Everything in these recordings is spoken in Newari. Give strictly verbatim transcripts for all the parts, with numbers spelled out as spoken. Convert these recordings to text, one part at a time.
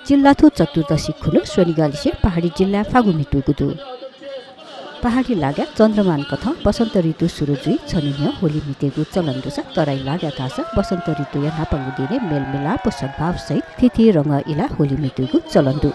चिल्लाथ्व चतुर्दशी खुन्हु स्वनिगःलिसे पहाडी जिल्लाय् फागु म्हितूगु दु। पहाडी लागाय् चन्द्रमान कथं वसन्त ऋतु सुरु जुइ छन्हु न्ह्यः होली म्हितेगु चलन दुसा तराई लागाय् धाःसा वसन्त ऋतुया न्हापांगु दिनय् मेलमिलाप व सद्भाव सहित थीथी रंगः इलाः होली म्हितूगु चलन दु।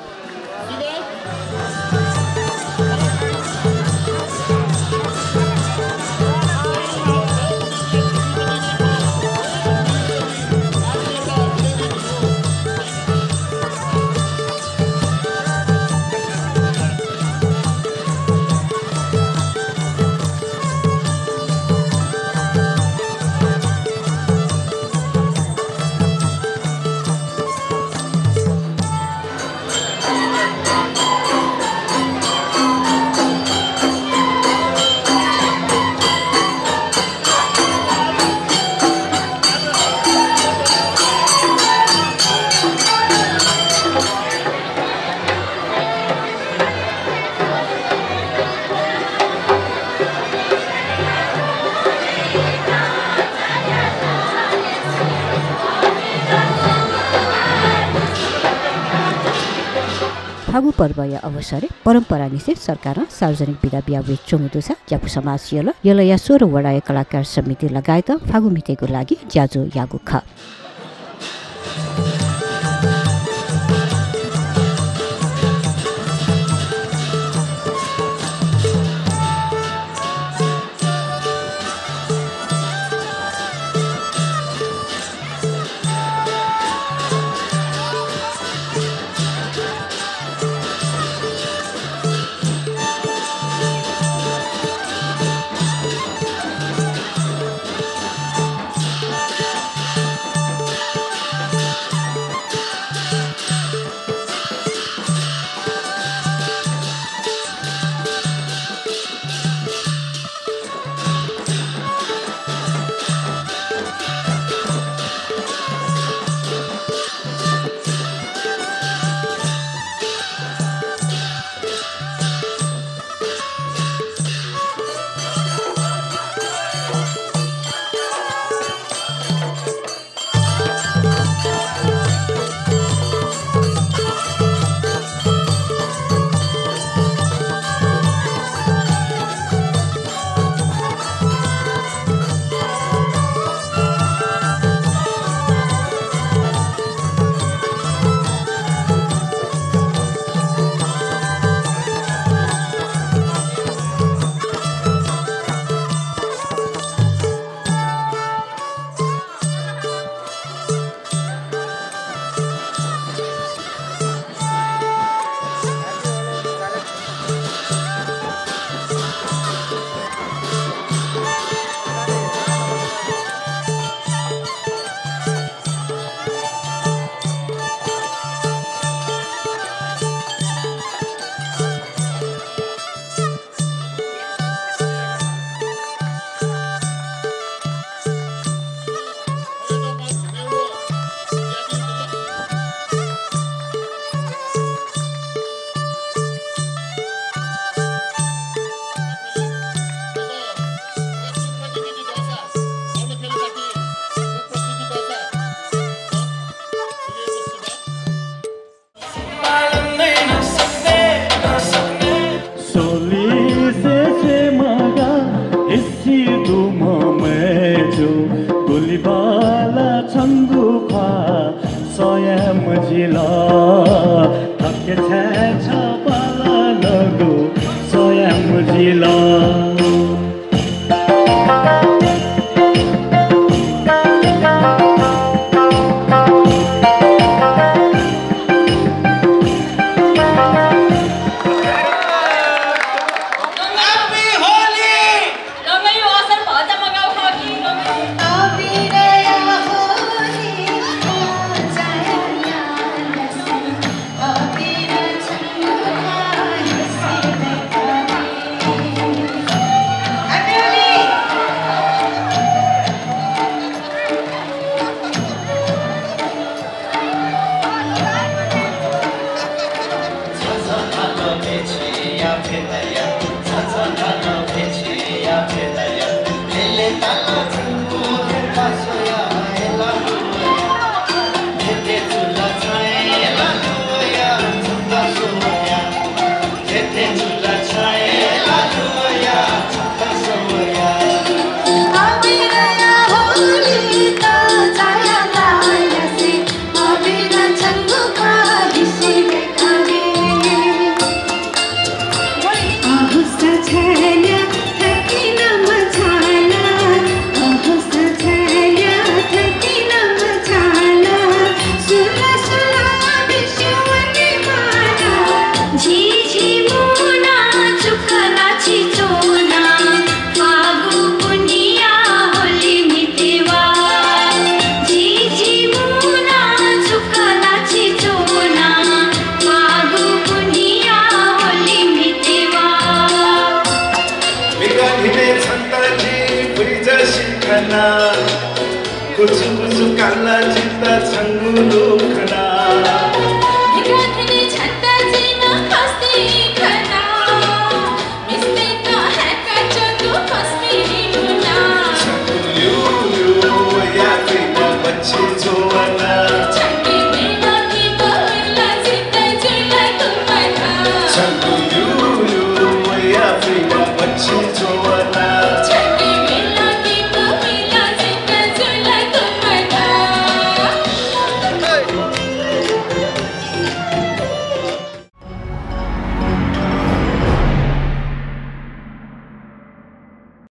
फागु पर्वया अवसरय् परम्परानिसें सरकारं सार्वजनिक बिदा बियावयाच्वंगु दुसा ज्यापु समाज यल, यलया सोह्र वडाया कलाकार समिति लगायतं फागु म्हितेगु लागि ज्याझ्वः याःगु खः। सोलिसे छ्वये मगाः, इसी दुम्ह मय्जु, गुलिबाला छंगु ख्वाः सयां मजिल। थथे छाय् छपाः लानागु सयां मजिल। Happy Holi! कुचु कुचु काला चित्त छंगु लुखना।